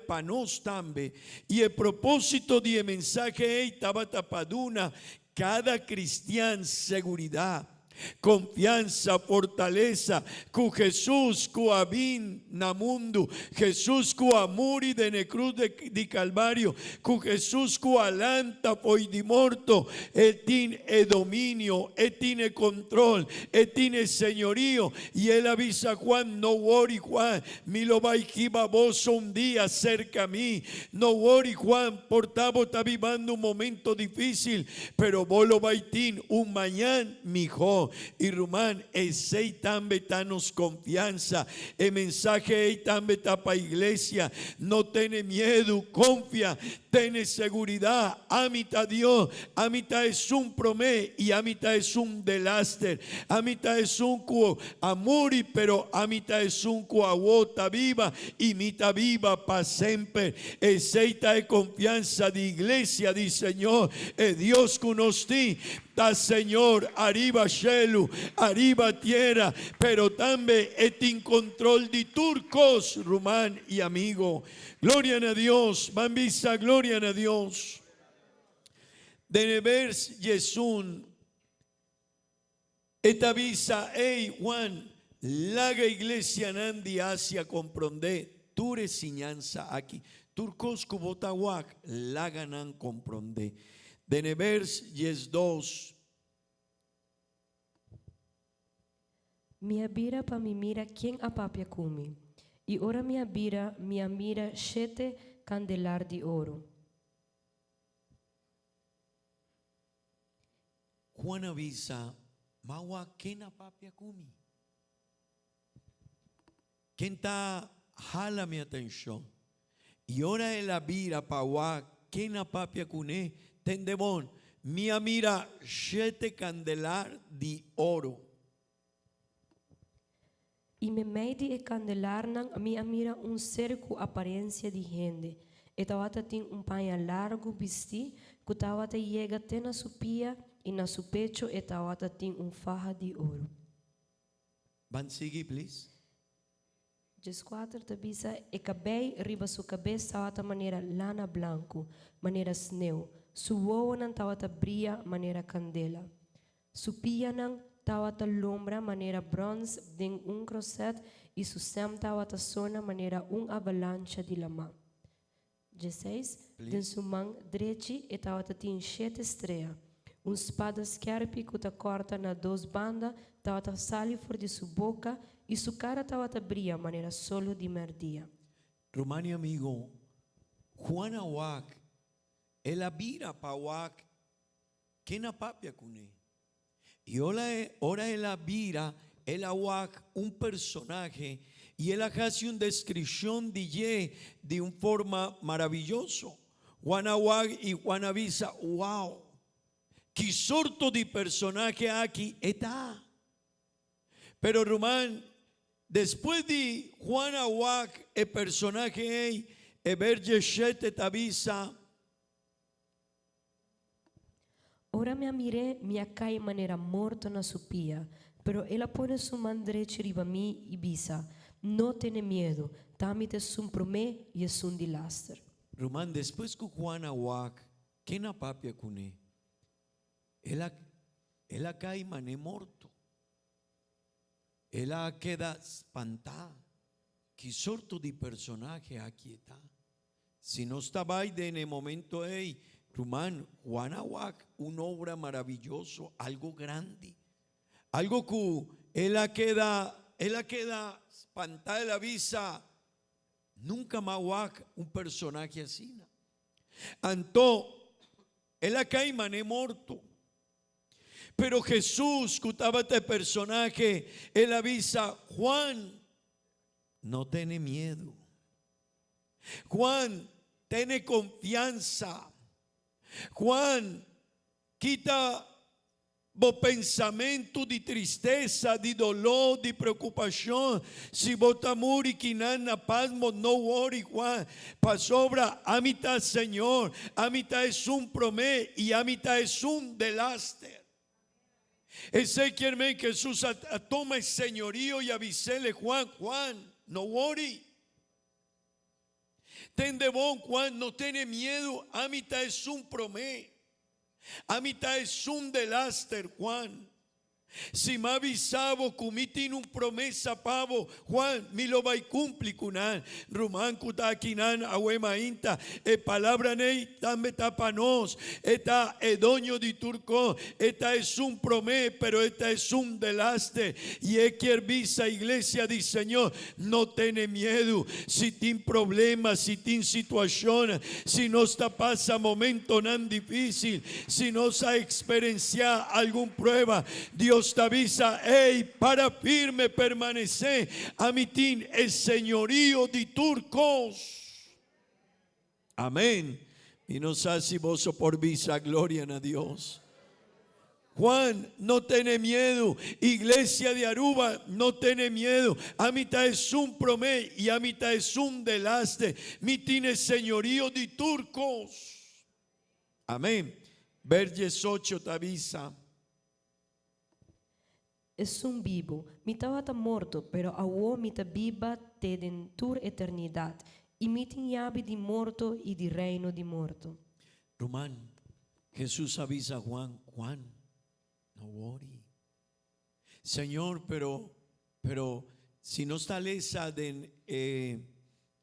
pa nos tambe. I e propósito di e mensahe ei tabata pa duna kada kristian seguridat. Konfiansa, fortalesa ku Hesus ku a bin na mundu, Hesus ku a muri den e krus di Kalvario, ku Hesus ku a lanta fo'i di morto, e tin e dominio, e tin e kontrol, e tin e señorio. I el a bisa Juan, No wori, Juan, mi lo bai hiba boso un dia serka mi. No wori, Juan, por ta bo ta bibando un momento difísil, Pero bo lo bai tin un mañan mihó. I ruman, esei tambe ta nos konfiansa. E mensahe ei tambe ta pa iglesia. No tene miedu, konfia, tene seguridat. Ami ta Dios, ami ta esun promé i ami ta esun delaster. Ami ta esun ku a muri, pero ami ta esun ku awo ta biba i mi ta biba pa semper. Esei ta e konfiansa di iglesia di Señor. E Dios ku nos tin ta Señor ariba shelu, ariba tierra, pero tambe e tin kontrol di tur kos, ruman i amigo. Gloria na Dios! Ban bisa gloria na Dios! Den e vers diesun. E ta bisa, Ey, Juan, laga iglesianan di Asia komprondé tur e siñansa aki. Tur kos ku bo ta wak, laga nan komprondé. Den e bers 12. Mi a bira pa mi mira ken a papia ku mi, i ora mi a bira, mi a mira shete kandelar di oro. Juan a bisa, Ma wak ken a papia ku mi? Ken ta hala mi atenshon? I ora el a bira pa wak ken a papia kuné, tende bon, mi a mira shete kandelar di oro. I meimei di e kandelarnan mi a mira un ser ku aparensia di hende. E tabata tin un paña largu bistí ku tabata yega te na su pia i na su pecho e tabata tin un faha di oro. Ban sigui please. Dieskuater ta bisa, E kabei riba su kabes tabata manera lana blanku, manera sneu. Su wowonan tabata bria manera kandela. Su pianan tabata lombra manera bròns den un krosèt i su stèm tabata sona manera un avalancha di lamá. Dieseis, Den su man drechi e tabata tin shete strea. Un spada skèrpi ku ta kòrta na dos banda tabata sali for di su boka i su kara tabata bria manera solo di mèrdia. Ruman i amigo, Juan a wak, el a bira pa wak Ken a papia kuné? I ora el a bira, el a wak un personahe i el a hasi un deskripshon di dje di un forma maraviyoso. Juan a wak i Juan a bisa, Wow! Ki sorto di personahe aki e ta? Pero ruman, despues di Juan a wak e personahe ei, e berge shete ta bisa, Ora mi a mir'é, mi a kai manera morto na su pia, pero el a pone su man drechi riba mi i bisa, No tene miedu, ta mi ta esun promé i esun di laster. Ruman, despues ku Juan a wak ken a papia kuné, el a el a kai man'é morto. El a keda spantá. Ki sorto di personahe aki e ta? Si nos ta bai den e momento ei, ruman, Juan a wak un obra maraviyoso, algo grandi. Algo ku el a keda, el a keda spantá, el a bisa, Nunka m'a wak un personahe asina. Anto, el a kai man'é morto. Pero Hesus, ku tabata e personahe, el a bisa, Juan, no tene miedu. Juan, tene konfiansa. Juan, kita bo pensamentu di tristesa, di doló, di preokupashon. Si bo ta muri kinan na Patmos, no wori, Juan, pasobra ami ta Señor, ami ta esun promé i ami ta esun delaster. Esei kier men ku Hesus a tuma e señorio i a bis'é, Juan, Juan, no wori. Tende bon, Juan, no tene miedu, ami ta esun promé. Ami ta esun delaster, Juan. Si m'a bisa bo ku mi tin un promesa pa bo, Juan, mi lo bai kumpli ku nan. Ruman ku ta akinan awe mainta, e palabranan ei tambe ta pa nos. E ta e doño di tur kos. E ta esun promé, pero e ta esun delaste. I e kier bisa iglesia di Señor, No tene miedu si tin problema, si tin situashon, si nos ta pasa momentonan difísil, si nos a eksperensiá algun prueba. Dios ta bisa, Ey, para firme, permanesé, ami tin e señorío di tur kos. Amén. Mi no sa si boso por bisa gloria na Dios. Juan, no tene miedu. Iglesia di Aruba, no tene miedu. Ami ta esun promé i ami ta esun delaste. Mi tin e señorío di tur kos. Amén. Vers 18 ta bisa. Esun bibu. Mi tabata morto, pero awor mi ta biba te den tur eternidat, i mi tin yabi di morto i di reino di morto. Ruman, Hesus a bisa Juan, Juan, no wori. Señor, pero, pero si nos ta lesa den e,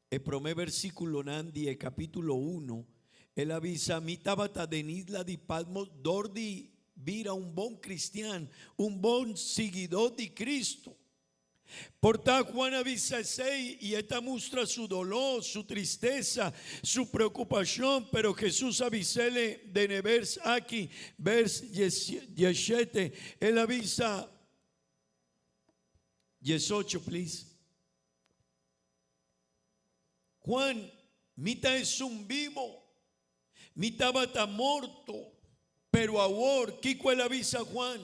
e promé versíkulonan di e kapítulo uno, el a bisa, Mi tabata den isla di Patmos dor di bira un bon kristian, un bon siguidó di Kristu. Por ta Juan a bisa esei i e ta mustra su doló, su tristesa, su preokupashon, pero Hesus a bis'ele den e bers aki, bers diesshete, el a bisa, diesocho, please. Juan, mi ta esun bibo. Mi tabata morto, pero awor, kiko el a bisa Juan?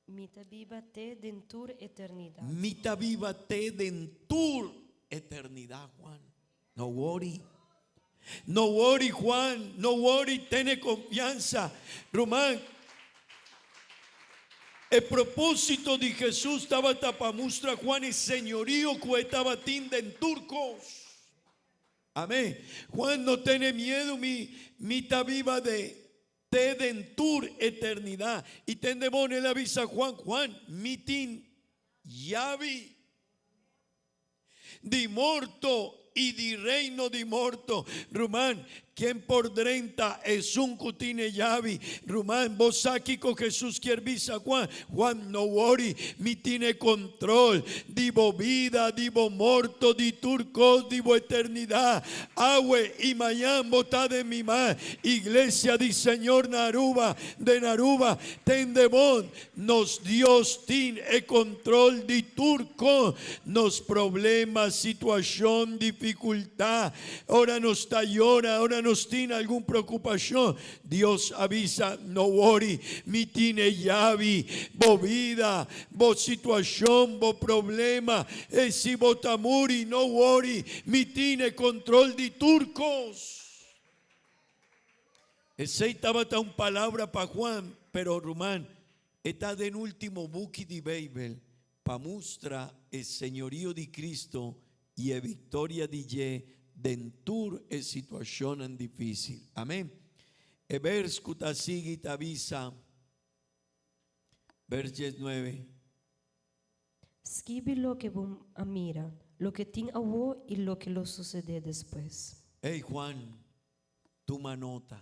Mi ta biba te den tur eternidat. Mi ta biba te den tur eternidat, Juan. No wori. No wori, Juan. No wori, tene konfiansa. Ruman, e propósito di Hesus tabata pa mustra Juan e señorío ku e tabatin den tur kos. Amén. Juan no tene miedu, mi, mi ta biba de te den tur eternidat. I tende bon, el a bisa Juan, Juan, mi tin yabi di morto i di reino di morto. Ruman, ken por drenta esun ku tin e yabi? Ruman, bo sa kiko Hesus kier bisa Juan? Juan, no wori, mi tin e control di bo bida, di bo morto, di tur cos, di bo eternidad. Awe y mañan bo ta den mi man. Iglesia di Señor na Aruba, den Aruba, tende bon. Nos Dios tin e control di tur con nos problema, situacion, dificultad. Ora nos ta yora, ora nos tin algun preocupacion, Dios a bisa, No wori, mi tin e yabi. Bo bida, bo situacion, bo problema, e si bo ta muri, no wori, mi tin e control di tur cos. Esei tabata un palabra pa Juan, pero ruman, e ta den ultimo buki di Beibel pa mustra e señorio di Cristo i e victoria di dje den tur e situacionnan dificil. Amen. E vers cu ta sigui ta bisa, vers diesnuebe. Skibi loke bo a mira, loke tin awo i loke lo sucede despues. Ey Juan, tuma nota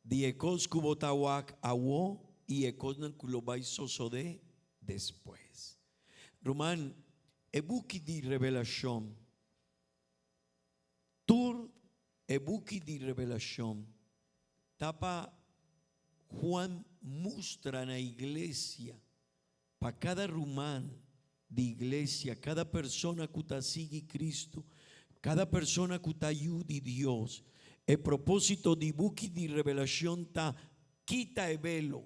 di e kos ku bo ta wak awo i e kosnan ku lo bai sosodé despues. Ruman, e buki di Revelashon, tur e buki di Revelashon ta pa Juan mustra na iglesia, pa kada ruman di iglesia, kada persona ku ta sigui Kristu, kada persona ku ta yu di Dios. E propósito di buki di Revelashon ta kita e velo.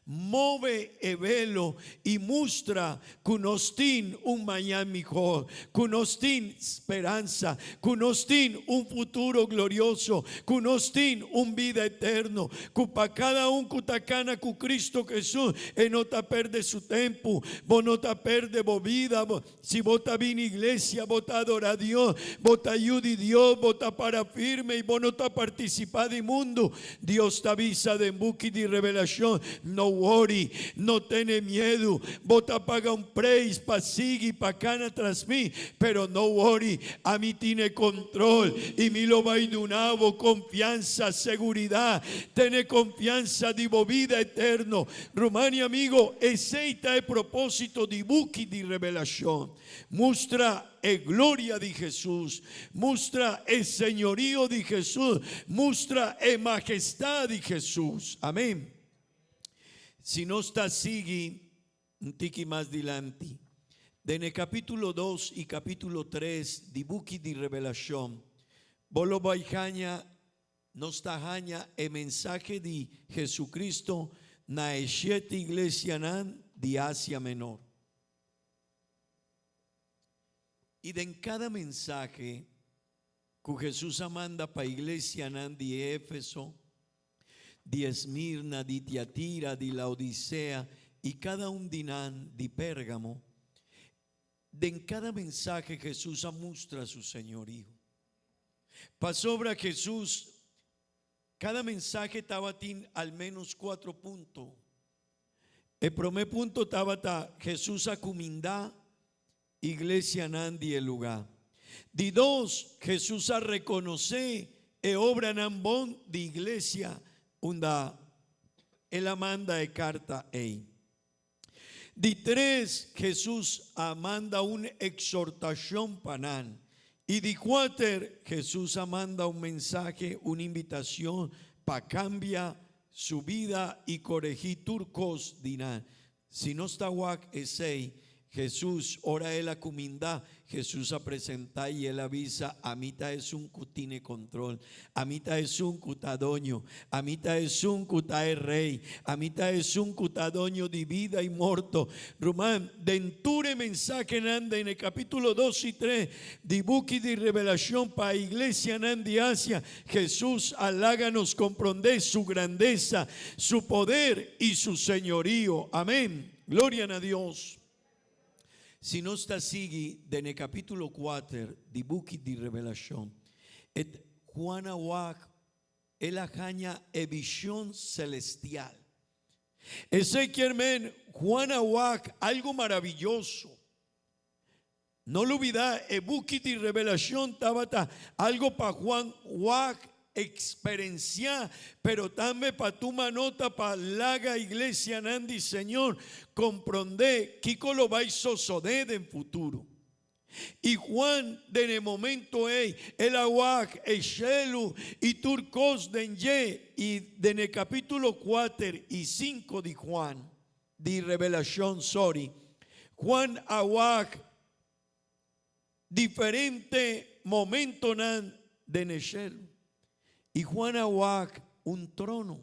Move e velo i mustra ku nos tin un mañan mihó, ku nos tin speransa, ku nos tin un futuro glorioso, ku nos tin un bida eterno, ku pa kada un ku ta kana ku Cristo Hesus e no ta perde su tempu, bo no ta perde bo bida, Si bo ta bini iglesia, bo ta adorá Dios, bo ta yu di Dios, bo ta para firme i bo no ta partisipá di mundu, Dios ta bisa den buki di Revelashon, No wori, no tene miedu, bo ta paga un preis pa sigui pa kana tras mi, pero no wori, ami tin e kontrol i mi lo bai duna bo konfiansa, seguridat, tene konfiansa di bo bida eterno. Ruman i amigo, esei ta e propósito di buki di Revelashon, mustra e gloria di Hesus, mustra e señorío di Hesus, mustra e mahestad di Hesus. Amén. Si nos ta sigui un tiki mas dilanti, den e capítulo dos i capítulo tres di buki di Revelashon, bo lo bai haña Nos ta haña e mensahe di Jesucristo na e shete iglesianan di Asia Menor. I den kada mensahe ku Jesus a manda pa iglesianan di Efeso, di Esmirna, di Tiatira, di Laodisea i kada un di nan di Pérgamo, den kada mensahe Jesus a mustra su señorio. Pasobra Hesus, kada mensahe tabatin al ménos kuatro punto. E promé punto tabata Hesus a kumindá iglesianan di e lugá. Di dos, Hesus a rekonosé e obranan bon di iglesia unda el a manda e karta ei. Di tres, Hesus a manda un eksortashon pa nan. I di kuater, Hesus a manda un mensahe, un invitashon pa kambia su bida i koregí tur kos di nan. Si nos ta wak esei, Hesus, ora el a kumindá, Hesus a presentá i el a bisa, Ami ta esun ku tine kontrol. Ami ta esun ku ta doño. Ami ta esun ku ta e rei. Ami ta esun ku ta doño di bida i morto. Ruman, den tur e mensahenan den e kapítulo dos i tres di buki di Revelashon pa e iglesianan di Asia, Hesus a laga nos komprondé su grandesa, su poder i su señorío. Amén. Gloria na Dios. Si nos ta sigui den e capítulo kuater di buki di Revelacion, e Juan a wak, el a haña e vision celestial. Esei kier men Juan a wak algo maravilloso. No lubida e buki di Revelacion tabata algo pa Juan wak, experencia, pero tambe pa tuma nota pa laga iglesianan di Señor comprende kico lo bay sosode den futuro. Y Juan den e momento ey el a wak e shelu y tur cos den dje y den e capitulo cuater y cinco di Juan, di Revelacion, sorry, Juan a wak diferente momentonan den e shelu. I Juan a wak un trono.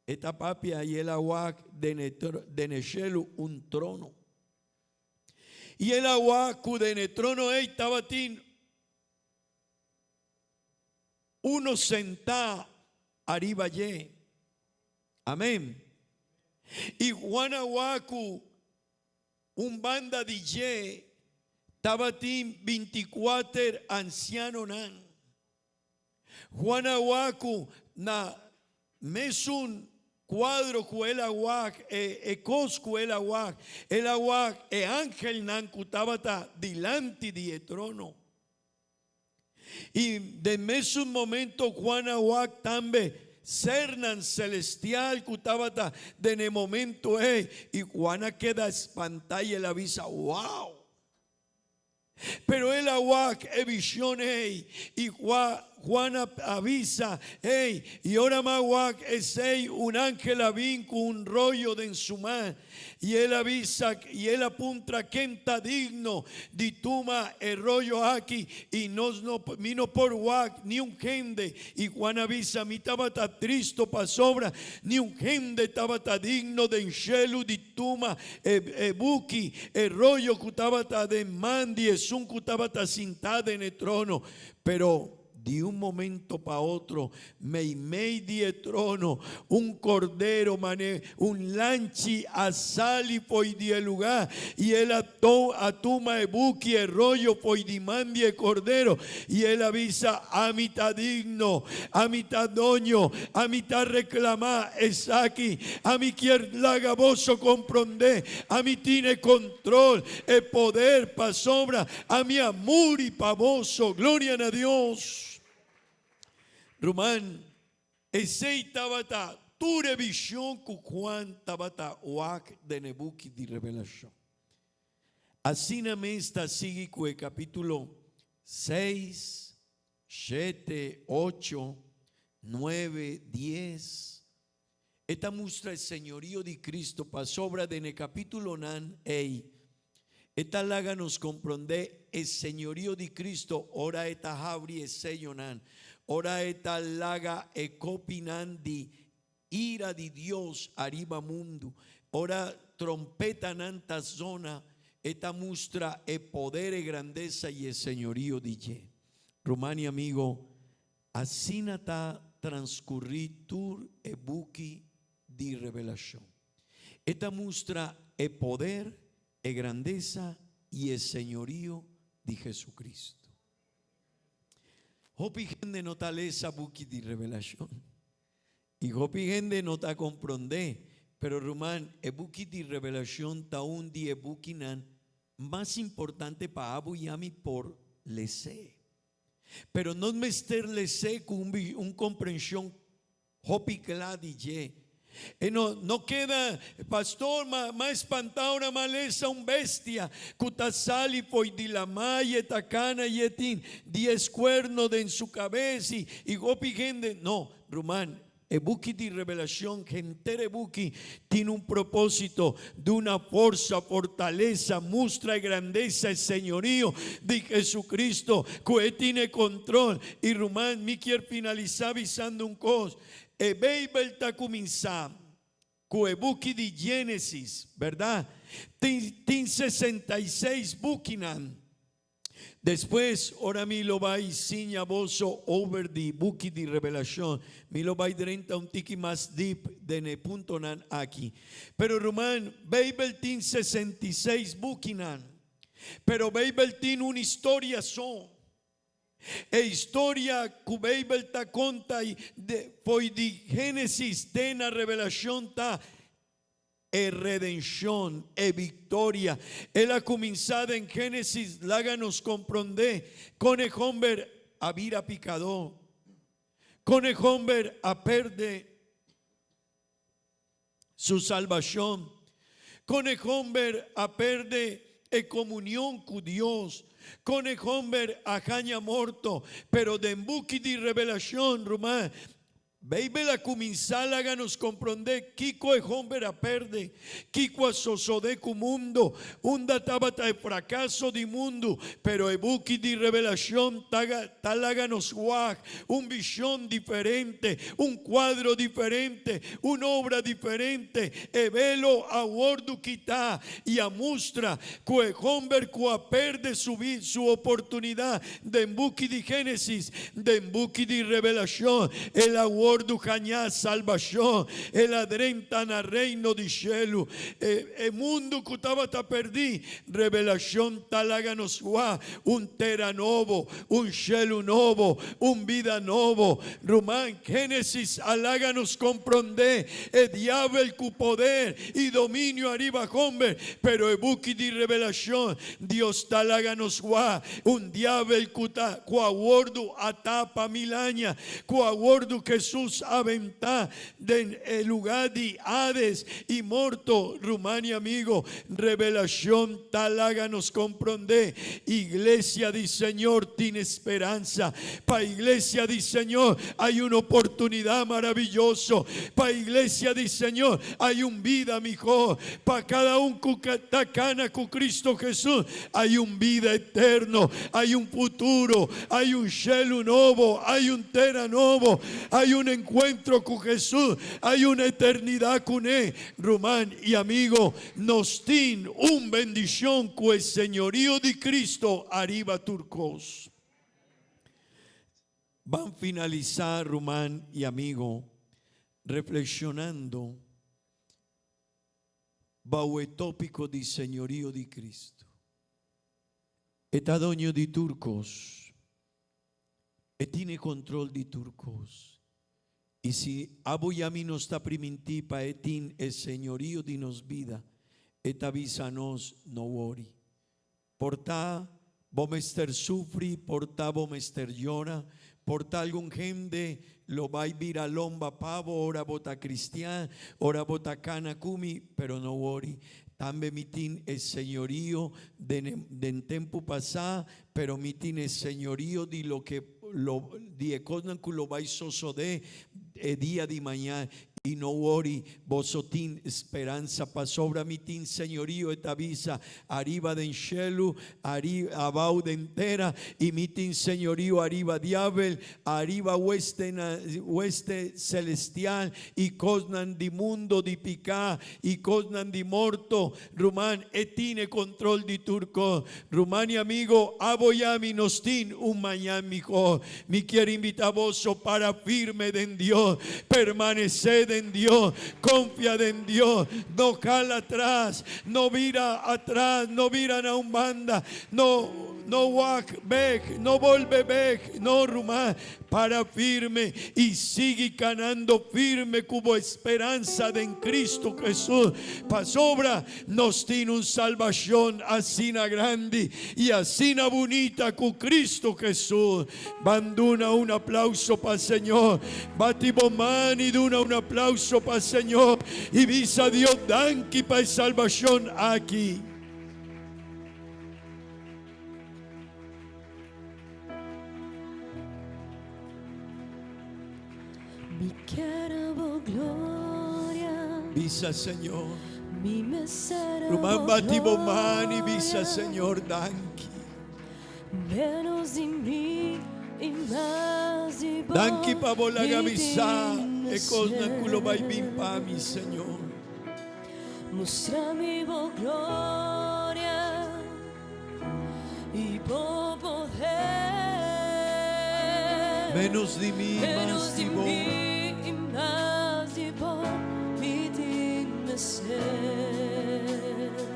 E ta papia i el a wak den e den e shelu un trono. I el a wak ku den e trono ei tabatin uno sentá ariba dje. Amén. I Juan a wak ku Un banda di dje tabatin bintikuater ansianonan. Juan a wak ku na mesun kuadro ku el a wak e e kos ku el a wak, el a wak e angelnan ku tabata dilanti di e trono. I den mesun momento Juan a wak tambe sernan celestial cu tabata den e momento ey, y Juan a keda spanta y el a bisa, Wow! Pero el a wak e vision ey, y Juan a bisa, Hey, i ora m'a wak esei, un angel a bin ku un royo den su man, i el a bisa, i el a puntra ken ta digno di tuma e royo aki, i nos no, mi no por wak niun hende. I Juan a bisa, Mi tabata tristo pasobra niun hende tabata digno den shelu di tuma e e buki, e royo ku tabata den man di esun ku tabata sintá den e trono. Pero di un momento pa otro, meimei di e trono, un kordero mane un lanchi a sali fo'i di e lugá, i el a a tuma e buki, e royo fo'i di man di e kordero, i el a bisa, Ami ta digno, ami ta doño, ami ta reklamá esaki, ami kier laga boso komprondé, ami tin e kontrol, e poder pasobra Ami a muri pa boso. Gloria na Dios. Ruman, esei tabata tur e vision ku Juan tabata wak den e buki di Revelashon. Asina mes ta sigui ku e kapítulo seis, shete, ocho, nuebe, dies. E ta mustra e señorío di Cristo pasobra den e capítulonan ei e ta laga nos comprendé e señorío di Cristo ora e ta habri e seyonan, ora e ta laga e kopinan di ira di Dios ariba mundu, ora trompetanan ta zona, e ta mustra e poder, e grandesa i e señorío di dje. Ruman i amigo, Asina ta transcurrí tur e buki di Revelacion. E ta mustra e poder, e grandesa i e señorío di Jesucristo. Hopi hende no ta lesa buki di Revelacion i hopi hende no ta comprendé, pero ruman, e buki di Revelacion ta un di e bukinan mas importante pa abo i ami por les'é. Pero nos mester les'é ku un un komprenshon hopi kla di dje. E no no keda, Pastor, ma ma espantá ora m'a lesa un bestia ku ta sali fo'i di lamá i e ta kana i e tin dies kuerno den su kabes i i hopi hende. No, ruman, E buki di Revelacion, henter e buki, tin un propósito, duna forsa, fortalesa, mustra e grandesa, e señorío di Jesucristo, cu e tin e control. I ruman, mi kier finalisá bisando un cos, e Bijbel ta cuminsá cu e buki di Génesis, berdad? Tin, tin 66 bukinan. Despues, ora mi lo bai siña boso over di buki di Revelashon, mi lo bai drenta un tiki mas dip den e puntonan aki. Pero ruman, Beibel tin 66 bukinan. Pero Beibel tin un historia so. E historia ku Beibel ta konta fo'i di Génesis te na Revelashon ta E redenshon, e viktoria, el a kuminsá den Génesis laga nos komprondé kon e hòmber a bira pikadó, kon e hòmber a pèrdè su salbashon, kon e hòmber a pèrdè e komunion ku Dios, kon e hòmber a haña morto. Pero den buki di Revelashon, ruman, Beibel a kuminsá laga nos komprondé kiko e hòmber a pèrdè, kiko a sosodé ku mundu, unda tabata e frakaso di mundu, pero e buki di Revelashon ta ta laga nos wak un vishon diferente, un kuadro diferente, un obra diferente. E velo a wòrdu kitá i a mustra ku e hòmber ku a pèrdè su su oportunidat Den buki di Génesis, den buki di Revelashon, el a wòrdu hañá salbashon, el a drenta na Reino di shelu. E e mundu ku tabata pèrdí, Revelashon ta laga nos wak un tera nobo, un shelu nobo, un bida nobo. Ruman, Génesis a laga nos komprondé e diabel ku poder i dominio ariba hòmber, pero e buki di Revelashon, Dios ta laga nos wak un diabel ku ta ku a wordu atá pa mil aña, ku a wordu Hesus. Hesus a bentá den e lugá di Hades i morto. Ruman i amigo, Revelacion ta laga nos comprendé, Iglesia di Señor tin speransa. Pa Iglesia di Señor hay un oportunidad maravilloso. Pa Iglesia di Señor hay un bida mihó. Pa cada un cu ta cana cu Cristo Jesús hay un bida eterno, hay un futuro, hay un cielo nobo, hay un tera nobo, hay un encuentro cu Jesús, hay una eternidad con Él. Ruman y amigo, nos tin un bendicion cu e señorío di Cristo ariba tur cos. Ban finalisa, ruman y amigo, reflexionando bao e topico di señorío di Cristo. E ta doño di tur cos. E tin e control di tur cos. Y si abo y ami nos ta priminti pa e tin e señorío di nos bida, e ta bisa nos, No worry. Por ta bo mester sufri, por ta bo mester yora, por ta algun hende lo bai bira lomba pa bo ora bo ta cristian, ora bo ta cana cu mi, pero no worry. Tambe mi tin e señorío den den tempu pasá, pero mi tin e señorío di loke lo di e kosnan ku lo bai sosodé e dia di mañan. I no wori, boso tin speransa, pasobra mi tin señorío, e ta bisa, ariba den shelu, ari abou den tera, i mi tin señorío ariba diabel, ariba weste na weste celestial, i kosnan di mundo di piká, i kosnan di morto. Ruman, e tin e control di tur cos. Ruman y amigo, abo y ami nos tin un mañan mihor. Mi kier invita boso para firme den Dios, permanece den Dios, confia den Dios, no cala atras, no bira atras, no bira na un banda, no no wak bek, no bolbe bek, no ruman, Para firme i sigui kanando firme ku bo speransa den Kristu Hesus, pasobra nos tin un salbashon asina grandi i asina bunita ku Kristu Hesus. Ban duna un aplauso pa Señor. Bati bo man i duna un aplauso pa Señor i bisa Dios danki pa e salbashon aki. Mi kier bo gloria. Bisa Señor. Mi mester Ruman bo bati bo man i bisa gloria. Señor danki. Menos di mi i mas di bo. Danki pa bo laga Mi mi sa tin e kosnan ku lo bai bin mester. pa mi Señor. Mustra mi bo gloria. I bo poder. Menos di mi, mas Menos di di bo. mi i mas di bo, mi tin mester.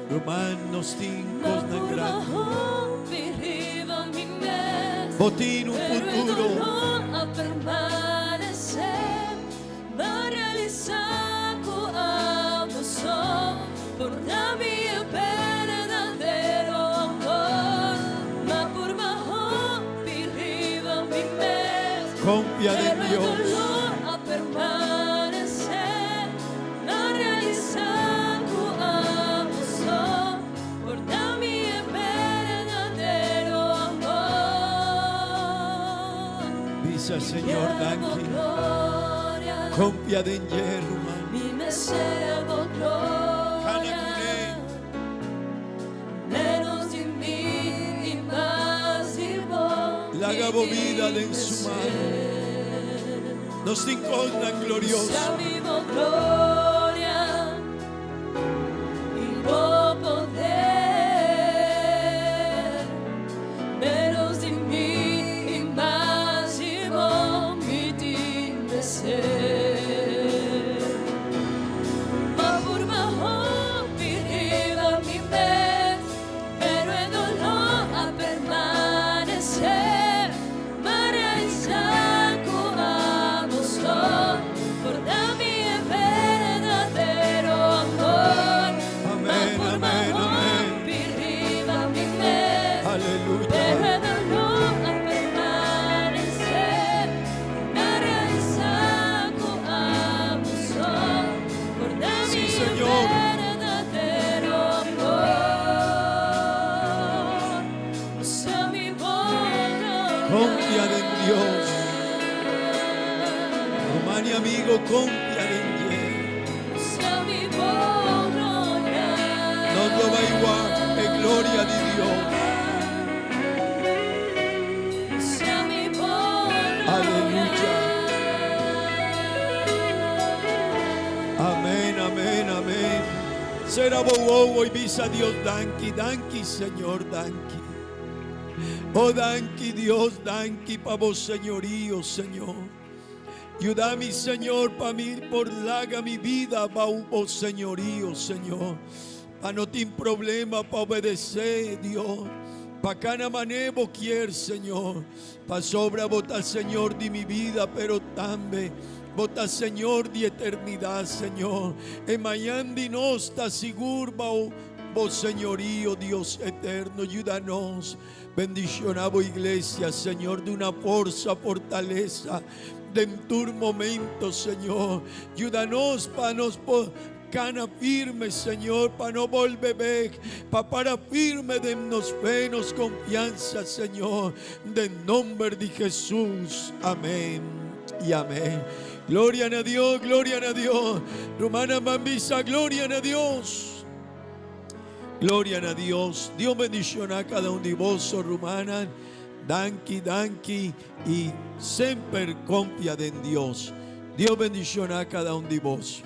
Ruman, nos tin Ma kosnan purba grandi. hopi riba mi mes, Bo tin un pero e futuro. dolor a permanesé. Ma realisá ku abo so por da mi e berdadero amor. Ma purba hopi riba mi mes, Konfia den pero e Dios. dolor a permanesé. Ma realisá ku abo so por da mi e berdadero amor. Bisa Señor danki. Konfia den dje, ruman. Kana kuné. Laga bo bida den su man. Nos tin kosnan glorioso. Konfia den Dios. Ruman i amigo, konfia den dje. Nos lo bai wak e gloria di Dios. Aleluya. Amén, amén, amén. Sera bo wowo i bisa Dios danki, danki Señor, danki. Oh, danki Dios, danki pa bo señorío, Señor. Yuda mi, Señor, pa mi por laga mi bida bou bo señorío, Señor. Pa no tin problema pa obedesé, Dios. Pa kana manera bo kier, Señor. Pasobra bo ta Señor di mi bida, pero tambe bo ta Señor di eternidat, Señor. E mañan di nos ta sigur bou bo señorío, Dios eterno. Yuda nos. Bendishoná bo iglesia, Señor, duna forsa, fortalesa den tur momento, Señor. Yuda nos pa nos por kana firme, Señor, pa no bolbe bek, pa para firme den nos fe, nos konfiansa, Señor, den nomber di Jesus. Amén i amén. Gloria na Dios, gloria na Dios. Rumannan ban bisa, gloria na Dios. Gloria na Dios. Dios bendishoná kada un di boso, rumannan. Danki, danki i semper konfia den Dios. Dios bendishoná kada un di boso.